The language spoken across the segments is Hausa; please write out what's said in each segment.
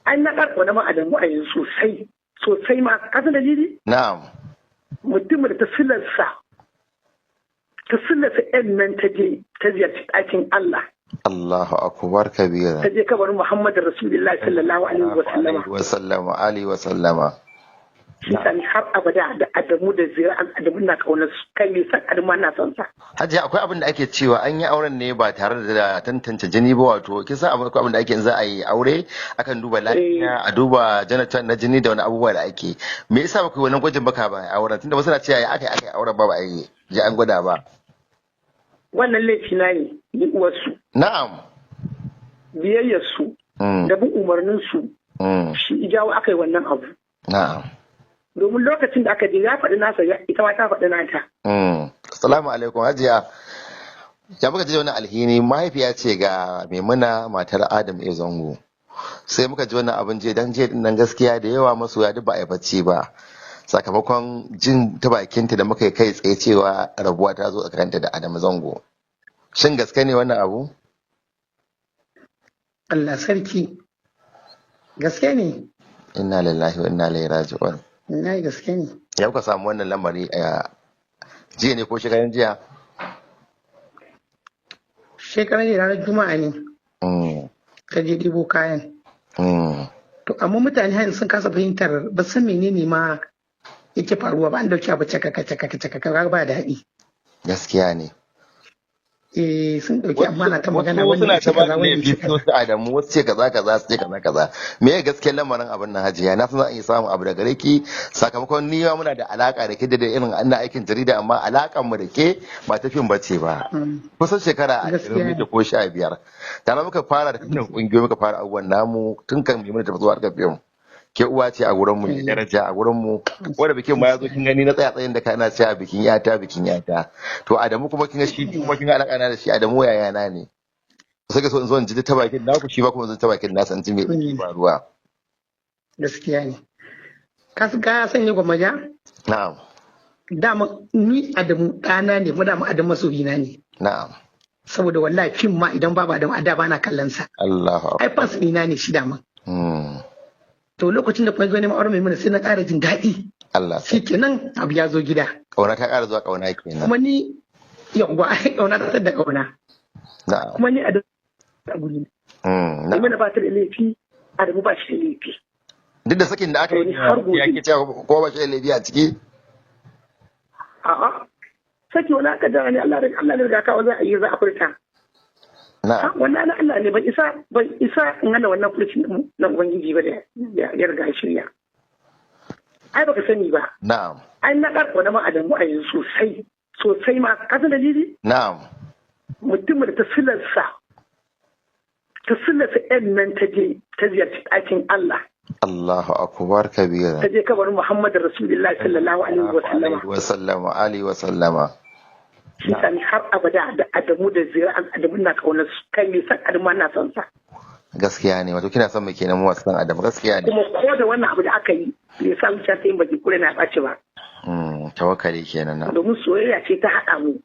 An na ƙarƙo na ma'adamu a yanzu sosai sosai ma. Ka san dalili? Na'am. Mutumin da ta silarsa yan nan ta je ta ziyarci ɗakin Allah. Allahu akbar kabira. Ta je kabarin Muhammadu Rasulullahi sallallahu alaihi wa sallama. Alaihi wa sallama. Shi sani har abada da Adamu da zira'an Adamu na kaunar su, kai mai san Adamu na son sa. Hajiya, akwai abin da ake cewa an yi auren ne ba tare da tantance jini ba, wato kin san akwai abin da ake in za a yi aure akan duba lafiya, a duba genotype na jini da wani abubuwa da ake. Me yasa ba ku yi wannan gwajin baka ba auren, tunda wasu na cewa ya aka yi auren ba ba a yi je an gwada ba? Wannan laifi na ne, ni uwarsu. Na'am. Biyayyar su da bin umarnin su shi ijawo aka yi wannan abu. Na'am. Domin lokacin da aka je ya faɗi nasa, ita ma ta faɗi nata. Assalamu alaikum Hajiya. Ya muka ji wani alhini, mahaifiya ce ga Maimuna matar Adam A. Zango. Sai muka ji wannan abin je dan je din nan gaskiya da yawa masoya duk ba a yi bacci ba. Sakamakon jin ta bakinta da muka yi kai tsaye cewa rabuwa ta zo tsakaninta da Adam Zango. Shin gaske ne wannan abu? Allah sarki. Gaske ne. Inna lillahi wa inna ilaihi raji'un. Na gaske ne. Ya kuka samu wannan lamari a jiya ne ko shekaran jiya? Shekaran jiya ranar Juma'a ne. Ta je ɗibo kayan. To amma mutane har sun kasa fahimtar, ba san menene ma yake faruwa ba, an dauki abu cakaka cakaka cakaka ba daɗi. Gaskiya ne. Eh, sun dauki amma na ta magana wani wanda ce kaza, wani ce kaza, Adamu wasu ce kaza kaza, su ce kaza kaza. Me ya gaskiyar lamarin abin nan Hajiya? Na san za a iya samun abu da gare ki, sakamakon ni ma muna da alaka da ke da irin ana aikin jarida, amma alakan mu da ke ba ta fim bace ba. Kusan shekara 20 muke ko 15 tare muka fara da kan kungiyoyi, muka fara abubuwan namu tun kan mu tafi zuwa harkar fim. Ke uwa ce a gurin mu, mai daraja a gurin mu, wanda bikin ma ya zo kin gani na tsaya tsayin da kana cewa bikin yata bikin yata. To Adamu kuma kin ga shi kuma kin ga alaka na da shi, Adamu yaya na ne. Sai ka so in zo in ji ta bakin naku, shi ba kuma zo ta bakin nasa in ji me yake faruwa. Gaskiya ne. Ka ka sanya gwamaja? Na'am. Dama ni Adamu ɗana ne, kuma dama Adamu masoyina ne. Na'am. Saboda wallahi fim ma idan babu Adamu a da bana kallon sa. Allahu akbar. Ai fans ɗina ne shi dama. To lokacin da kuma zo neman auren Maimuna sai na ƙara jin daɗi. Allah. Shi kenan abu ya zo gida. Ƙauna ta ƙara zuwa ƙauna kenan. Kuma ni yawwa ƙauna ta da ƙauna. Na'am. Kuma ni Adamu a guri. Maimuna ba ta da laifi, Adamu ba shi da laifi. Duk da sakin da aka yi ya ke cewa ko ba shi da laifi a ciki? A'a. Saki wani aka jira ne, Allah Allah ne riga kawo za a yi za a furta. Na'am. Wannan na Allah ne, ban isa in hana wannan furcin na Ubangiji ba da ya riga shirya. Ai baka sani ba. Na'am. Ai na ƙarƙo na ma'adamu a yanzu sosai sosai ma. Ka san dalili? Na'am. Mutumin da ta silarsa yan nan ta je ta ziyarci ɗakin Allah. Allahu akbar kabira. Ta je kabarin Muhammadu Rasulullahi sallallahu alaihi wa sallama. Alaihi wa sallama. Shi sani har abada da Adamu da zira'an Adamu na kaunar su, kai mai san Adamu na son sa. Gaskiya ne, wato kina son mu kenan mu wasu san Adamu, gaskiya ne. Kuma ko da wannan abu da aka yi bai sa zuciya ta yin baki kure na ɓaci ba. Tawakkali kenan na. Domin soyayya ce ta haɗa mu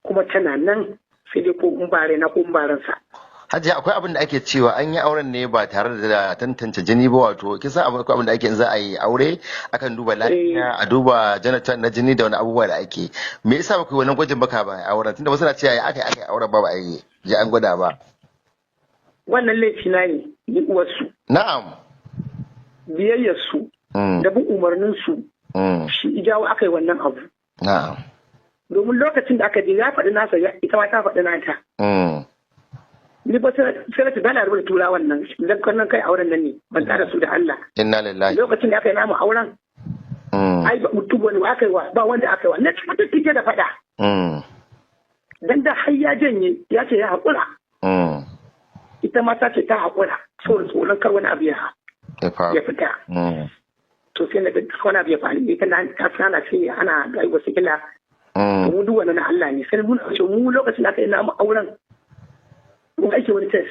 kuma tana nan, sai dai ko in bare na ko in baran sa. Hajiya, akwai abin da ake cewa an yi auren ne ba tare da tantance jini ba, wato kin san akwai abin da ake in za a yi aure akan duba lafiya, a duba genotype na jini da wani abubuwa da ake. Me yasa ba ku yi wannan gwajin baka ba auren, tunda wasu na cewa ya aka yi auren ba ba a yi je an gwada ba? Wannan laifi na ne, ni uwarsu. Na'am. Biyayyar su da bin umarnin su shi ijawo aka yi wannan abu. Na'am. Domin lokacin da aka je ya faɗi nasa, ita ma ta faɗi nata. Ni ba sai na dala rubuta turawan nan dan kannan kai auren nan ne ban tsara su da Allah. Inna lillahi. Lokacin da aka yi namu auren ai ba mutum wani aka yi wa ba wanda aka yi wa na ci mutum tike da faɗa. Dan da har ya janye ya ce ya haƙura. Ita ma ta ce ta haƙura saboda tsoron kar wani abu ya fita. To sai na ga wani abu ya faru ita na ta sana ce ana ga wasu kila. Mu duk wannan na Allah ne sai mun ce mu lokacin da aka yi namu auren mun aike wani test.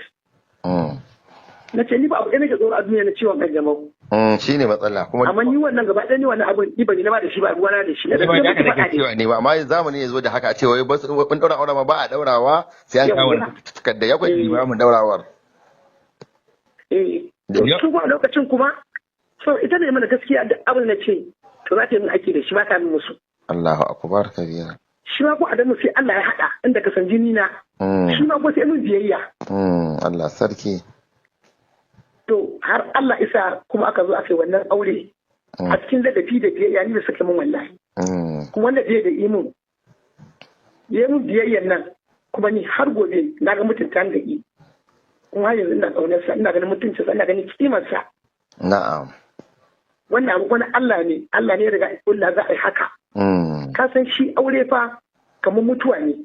Na ce ni ba abu ɗaya nake tsoro a duniya na ciwon kanjamau. Shi ne matsala kuma. Amma ni wannan gaba ɗaya ni wannan abun ni ban yi na ba da shi ba ruwana da shi. Ni ba da haka nake cewa ne ba, amma zamani ya zo da haka a ce wai mun ɗaura aure ma ba a ɗaurawa sai an kawo takarda ya kwaji ba mun ɗaurawar. Eh. Su ba lokacin kuma so ita ne mana gaskiya da abin da ce to za ta yi min aiki da shi ba ta min musu. Allahu akbar kabira. Shi ma ko Adamu sai Allah ya haɗa inda ka san jini na. Shi ma ko sai min biyayya. Allah sarki. To har Allah isa kuma aka zo aka yi wannan aure. A cikin ladabi da biyayya ni da suka min wallahi. Kuma wanda bai da imin. Ya min biyayyan nan kuma ni har gobe na ga mutunta da i. Kuma har yanzu ina ƙaunarsa, ina ganin mutuncinsa, ina ganin kimarsa. Na'am. Wannan abu wani Allah ne, Allah ne riga Allah za a yi haka. Ka san shi aure fa kamar mutuwa ne.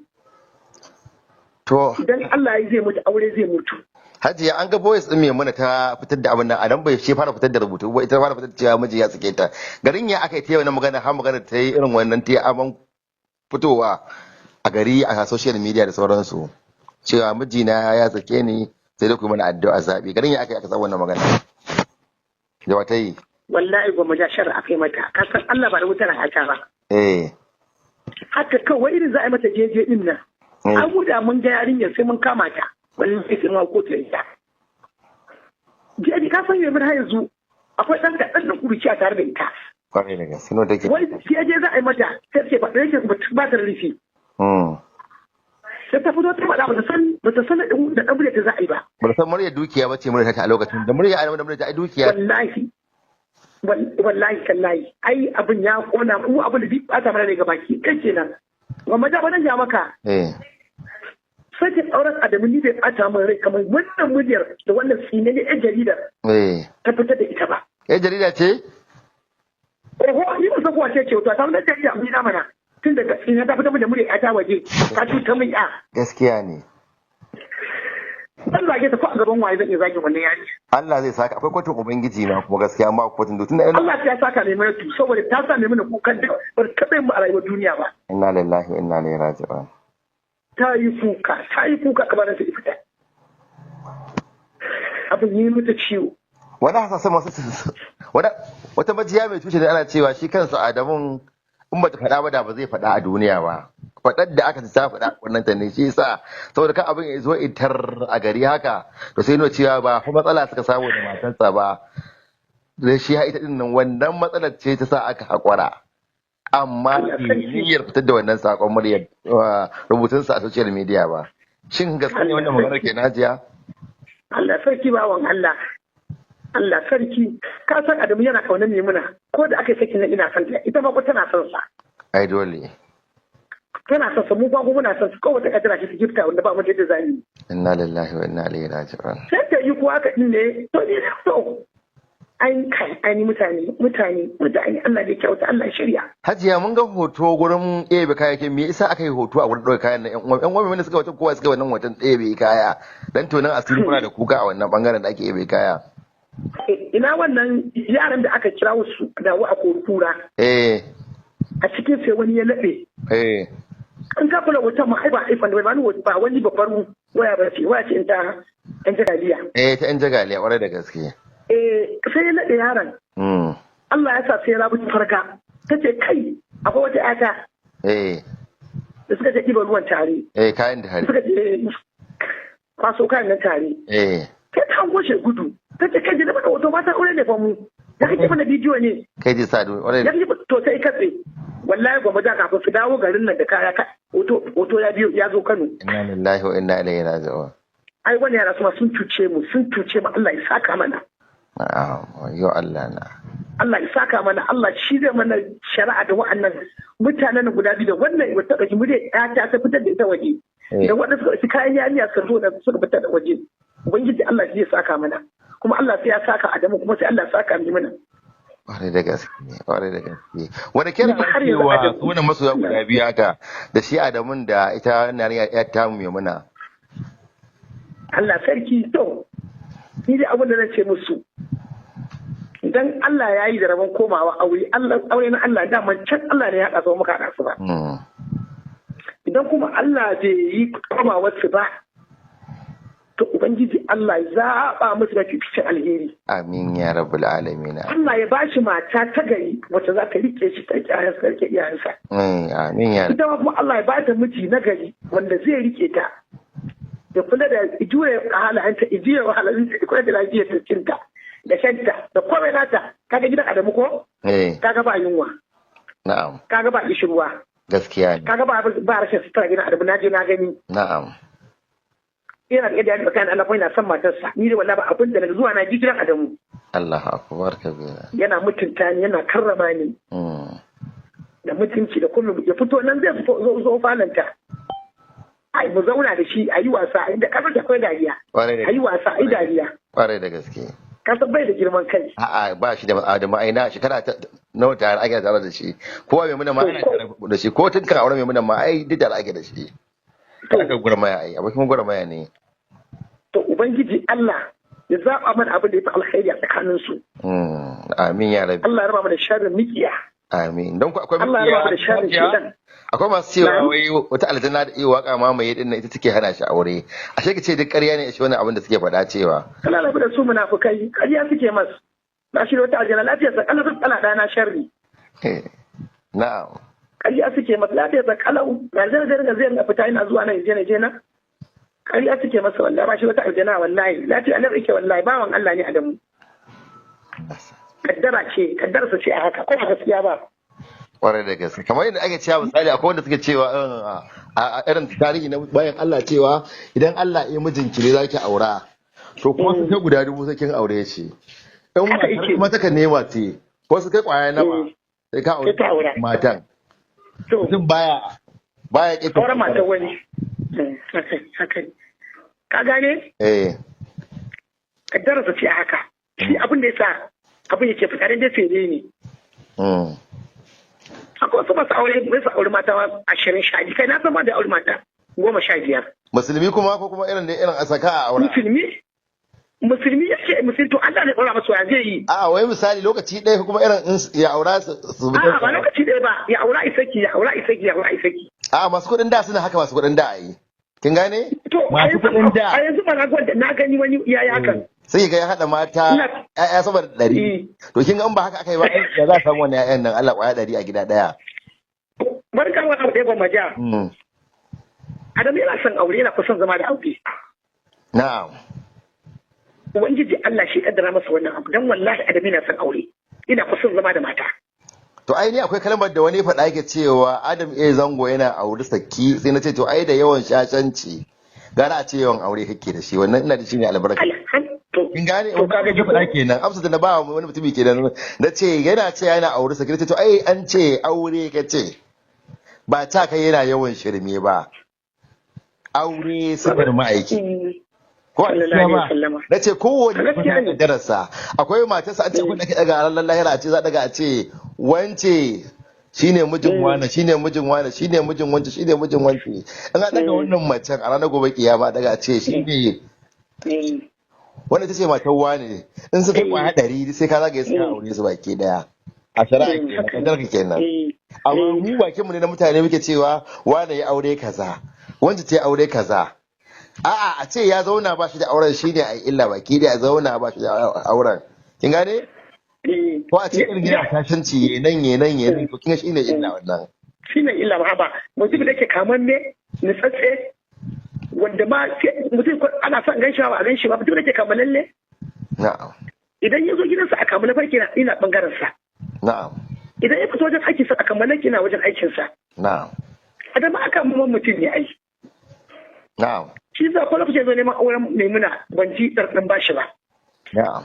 To. Idan Allah ya zai mutu aure zai mutu. Hajiya an ga voice din Maimuna ta fitar da abin nan Adam bai shi fara fitar da rubutu ba ita fara fitar da cewa miji ya sake ta. Garin ya aka yi ta wannan magana har magana ta yi irin wannan ta aman fitowa a gari a social media da sauransu. Cewa mijina ya sake ni sai dai ku mana addu'a zabi. Garin ya aka yi aka san wannan magana. Da wata yi. Wallahi gwamma ja sharri aka yi mata. Ka san Allah ba da wutar haka ba. Eh. Haka kawai irin za a yi mata jeje din nan. An da mun ga yarinyar sai mun kama ta. Wallahi sai mun kotu da ita. Jeje ka san yanzu har yanzu akwai ɗan kaɗan da kuruci a tare da ita. Kwarai da gaske no take. Wai jeje za a yi mata sai ce faɗa yake ba ta rufi. Sai ta fito ta faɗa ba ta san da ɗan ta za a yi ba. Ba ta san murya dukiya ba ce murya ta a lokacin da murya da murya ta ai dukiya. Wallahi. Wallahi tallahi ai abin ya kona mu abin da bi bata mana ne gabaki kai kenan. Gwamma ja ba ja maka. Eh. Sakin auren Adamu ni bai bata min rai kamar wannan muryar da wannan tsinene yan jaridar. Eh. Ta fitar da ita ba. Yan jarida ce? Oho, ni ba san kowa ce ce to ta wannan jarida mun na mana. Tun daga tsine ta fitar da muryar ta waje ta cuta min ya. Gaskiya ne. Zan zage ta ko a gaban waye zan iya zage wannan yari. Allah zai saka akwai kotun ubangiji ma kuma gaskiya ma kotun tun da Allah ya saka ne mana tu saboda ta sa ne mana kukan da ba ta mu a rayuwar duniya ba. Inna lillahi wa inna ilaihi raji'un. Ta yi kuka kamar ta fita. Abin yi mata ciwo. Wani hasashen masu wata majiya mai tushe ne ana cewa shi kansa Adamun in bata faɗa ba da ba zai faɗa a duniya ba. Faɗar da aka ta faɗa wannan ta ne shi yasa saboda kan abin ya zo itar a gari haka to sai nuna cewa ba fa matsala suka samu da matarsa ba. Da shi ya ita din nan wannan matsalar ce ta sa aka haƙura. Amma niyyar fitar da wannan sakon muryar rubutunsa a social media ba. Shin gaskiya ne wannan maganar ke Hajiya? Allah sarki bawan Allah. Allah sarki ka san Adamu yana kaunar Maimuna ko da aka yi sakin nan ina son ta ita ma ko tana son sa. Ai dole. Tana son sa mu ba muna son sa ko wata kadara ce ta gifta wanda ba mu da yadda zamu yi. Inna lillahi wa inna ilaihi raji'un. Sai ta yi kuwa haka din ne to ni to ai kai ai mutane mutane mutane Allah da kyauta Allah shirya. Hajiya mun ga hoto gurin ɗebe kayayyakin me yasa aka yi hoto a gurin ɗauke kayan nan ƴan uwan wanda suka wata kowa suka wannan hoton ɗebe kaya dan tonan asiri kuna da kuka a wannan bangaren da ake ɗebe kaya. Ina wannan yaran da aka kira su dawo a kurkura. Eh. A cikin sai wani ya laɓe. Eh. An ka kula hoton ma ai ba iPhone ba ba wani babbar waya ba ce waya ce in ta ƴan jagaliya. Eh ta ƴan jagaliya ƙwarai da gaske. Eh sai ya naɗe yaron. Allah ya sa sai ya rabu farka. Ta ce kai akwai wata ƴata. Eh. Da suka je ɗiban ruwan tare. Eh kayan tare. Suka je kwaso kayan nan tare. Eh. Sai ta hango shi gudu. Ta ce kai da hoto ba ta aure ne fa mu. Ya kake mana bidiyo ne. Kai ji sadu ƙwarai. Ya kake to sai katse. Wallahi gwamma da kafin su dawo garin nan da kaya hoto ya biyo ya zo Kano. Inna lillahi wa inna ilaihi raji'un. Ai wani yara su ma sun cuce mu sun cuce mu Allah ya saka mana. Na'am, yo Allah na. Allah ya saka mana, Allah shi zai mana shari'a da wa'annan mutanen guda biyu da wannan wata ɗauki murya ya ta fitar da ita waje. Da waɗanda suka ɗauki kayan yarinya suka zo da suka fitar da waje. Ubangiji Allah shi zai saka mana. Kuma Allah sai ya saka Adamu kuma sai Allah ya saka mu mana. Ƙwarai da gaske, ƙwarai da gaske. Wani kira cewa sunan masoya guda biyu haka da shi Adamun da ita yarinya ya ta mu Maimuna. Allah sarki to ni dai abin da zan ce musu idan Allah ya yi da rabon komawa aure aure na Allah daman can Allah ne ya haɗa su muka haɗa su ba. Idan kuma Allah bai yi komawar su ba to Ubangiji Allah ya zaɓa musu da fificin alheri. Amin ya rabbul alamin. Allah ya bashi mata ta gari wacce za ta rike shi ta rike iyayensa ta rike iyayensa. Amin ya. Ita kuma Allah ya bata miji na gari wanda zai rike ta. Ya kula da jure halayenta, juye halayenta, ya kula da lafiyar ta cinta. da shanta da komai nata. Kaga gidan Adamu ko? Kaga ba yunwa. Na'am. Kaga ba kishirwa. Gaskiya ne. Kaga ba rashin sutura gidan Adamu, na je na gani. Na'am. Yana da yadda tsakanin Allah ko yana son matarsa. Ni da wallahi ba abin da na zuwa na ji gidan Adamu. Allahu akbar kabira. Yana mutunta ni, yana karrama ni. Da mutunci da kullum ya fito nan zai fito zo falanta. Ai mu zauna da shi ayi wasa inda kasar da kai dariya. Ayi wasa ayi dariya. Kwarai da gaske. Kasan bai da girman kai. A'a ba shi da Adamu ai na shekara nawa tare ake tare da shi. Kowa mai muna ma ana tare da shi ko tun kan aure mai muna ma ai duk tare ake da shi. Aka gurmaya ai abokin gurmaya ne. To ubangiji Allah ya zaba mana abin da ya fi alkhairi a tsakanin su. Amin ya rabbi. Allah ya raba mana sharrin mikiya. Amin. Don ku akwai Allah ya raba mana sharrin shedan. Akwai masu cewa wai wata aljanna da iya waka mamaye din nan ita take hana shi aure. Ashe ka ce duk ƙarya ne shi wannan abin da suke faɗa cewa. Allah rabu da su munafukai, ƙarya suke masu. Ba shi da wata aljanna lafiyar sa kalau tsala ɗana sharri. Na'am. Ƙarya suke masa lafiyar sa kalau. Aljanna zai ringa zai ringa fita ina zuwa nan je na je na. Ƙarya suke masa wallahi ba shi wata aljanna wallahi. Lafiya Allah yake wallahi bawan Allah ne Adamu. Kaddara ce, kaddarsa ce a haka, ko ba gaskiya ba. Kwarai da gaske. Kamar yadda ake cewa misali akwai wanda suke cewa a irin tarihi na bayan Allah cewa idan Allah ya mijinki ne zaki aura to kuma su kai guda 1000 sai kin aure shi. In kuma ta kan nema ce ko su kai kwaya nawa sai ka aure matan. To mutum baya baya ƙi auren matan wani. Haka ka gane? Eh. Kaddararsa ce a haka. Shi abin da yasa abin yake fita dan dai fere ne. Akwai wasu masu aure masu aure mata 20 sha kai na san ma da aure mata 15. Musulmi kuma ko kuma irin da irin asaka a aure. Musulmi yake musulmi to Allah ne ɗora masa ya zai yi. A'a wai misali lokaci ɗaya ko kuma irin in ya aura su A'a ba lokaci ɗaya ba ya aura isaki ya aura isaki ya aura isaki. A'a masu kuɗin da suna haka masu kuɗin da ayi. Kin gane? To masu kuɗin da. A yanzu ba na gani wani yayi hakan. Sai ga ya haɗa mata ƴaƴa sama da 100. To kin ga in ba haka aka yi ba ya za a samu wannan ƴaƴan nan Allah ƙwaya 100 a gida ɗaya. Barka wani abu ɗaya ban maja. Adamu yana son aure yana kusan zama da aure. Na'am. Ubangiji Allah shi kaddara masa wannan abu dan wallahi Adamu yana son aure ina kusan zama da mata. To ai ni akwai kalmar da wani faɗa yake cewa Adam A Zango yana aure saki sai na ce to ai da yawan shashanci gara a ce yawan aure kake da shi wannan ina da shi ne albarka. Kin gane to kaga ji faɗa kenan amsa da na ba wani mutumi kenan na ce yana ce yana aure saki nace to ai an ce aure kace ba ta kai yana yawan shirme ba. Aure sifar ma'aiki. Ko a na ce kowane da darasa akwai matarsa an ce kun ake daga ranar lahira a ce za daga a ce wance shine mijin wane shine mijin wane shine mijin wance shine mijin wance in an daga wannan macen a ranar gobe kiyama daga a ce shine wannan ita ce matar wane in suka kwaya 100 sai ka zagaye suka aure su baki daya a shari'a kenan kadarka kenan amma mu bakin mu ne na mutane muke cewa wane ya aure kaza wance ta aure kaza. A'a a ce ya zauna ba shi da auren shi ne a illa baki da ya zauna ba shi da auren. Kin gane? Ko a ce irin yana tashanci ye nan ye nan ye nan to kin ga shi ne illa wannan. Shi ne illa ba mutum da yake kamanne nitsatse wanda ma mutum ana son gan shi ba a gan shi ba mutum da yake kamalalle. Na'am. Idan ya zo gidansa a kamala farki ina bangaren sa. Na'am. Idan ya fito wajen aikinsa a kamala ina wajen aikinsa. Na'am. Adama aka mamman mutum ne ai. Na'am. Shi za ko lokacin zo neman auren Maimuna ban ji ɗarɗin bashi ba. Na'am.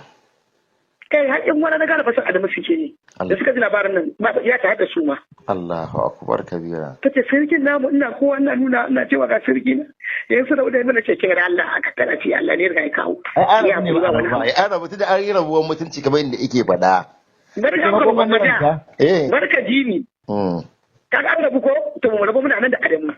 Kai haƙin wani na gane fasar Adamu suke yi. Da suka ji labarin nan ya ta haɗa su ma. Allahu akbar kabira. Ta ce sirkin namu ina kowa ina nuna ina cewa ga sirki na. Yanzu da wadai mana ce kin ga Allah aka tana ce Allah ne ya kawo. Ai an rabu ne ba ai an rabu tunda an yi rabuwar mutunci kamar yadda yake faɗa. Barka ka. Barka jini. Kaga an rabu ko to mu rabu muna nan da Adamu.